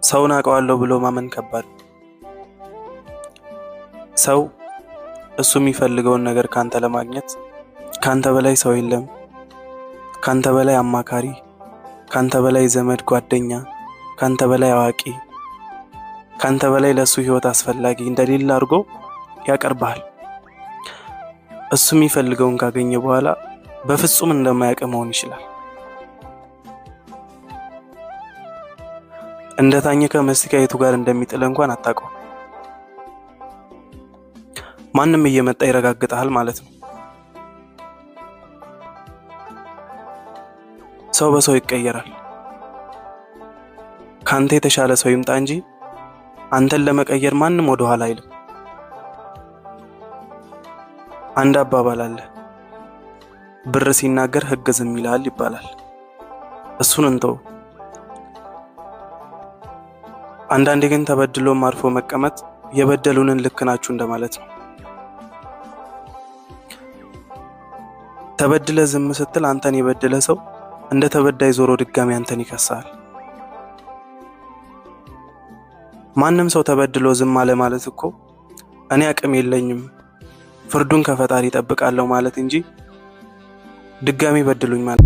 ሰውን አውቀዋለሁ ብሎ ማመን ከባድ ነው። ሰው እሱ የሚፈልገውን ነገር ካንተ ለማግኘት ካንተ በላይ ሰው የለም፣ ካንተ በላይ አማካሪ፣ ካንተ በላይ ዘመድ ጓደኛ፣ ካንተ በላይ አዋቂ፣ ካንተ በላይ ለእሱ ሕይወት አስፈላጊ እንደሌለ አድርጎ ያቀርብሃል። እሱ የሚፈልገውን ካገኘ በኋላ በፍጹም እንደማያውቅ መሆን ይችላል። እንደ ታኘከ መስቲካ የቱ ጋር እንደሚጥል እንኳን አታውቀውም። ማንም እየመጣ ይረጋግጥሃል ማለት ነው። ሰው በሰው ይቀየራል። ካንተ የተሻለ ሰው ይምጣ እንጂ አንተን ለመቀየር ማንም ወደ ኋላ አይልም። አንድ አባባል አለ፣ ብር ሲናገር ሕግ ዝም ይላል ይባላል። እሱን እንተው። አንዳንዴ ግን ተበድሎም አርፎ መቀመጥ የበደሉንን ልክ ናችሁ እንደማለት ነው። ተበድለ ዝም ስትል አንተን የበደለ ሰው እንደ ተበዳይ ዞሮ ድጋሚ አንተን ይከሳል። ማንም ሰው ተበድሎ ዝም አለ ማለት እኮ እኔ አቅም የለኝም ፍርዱን ከፈጣሪ እጠብቃለሁ ማለት እንጂ ድጋሚ በድሉኝ ማለት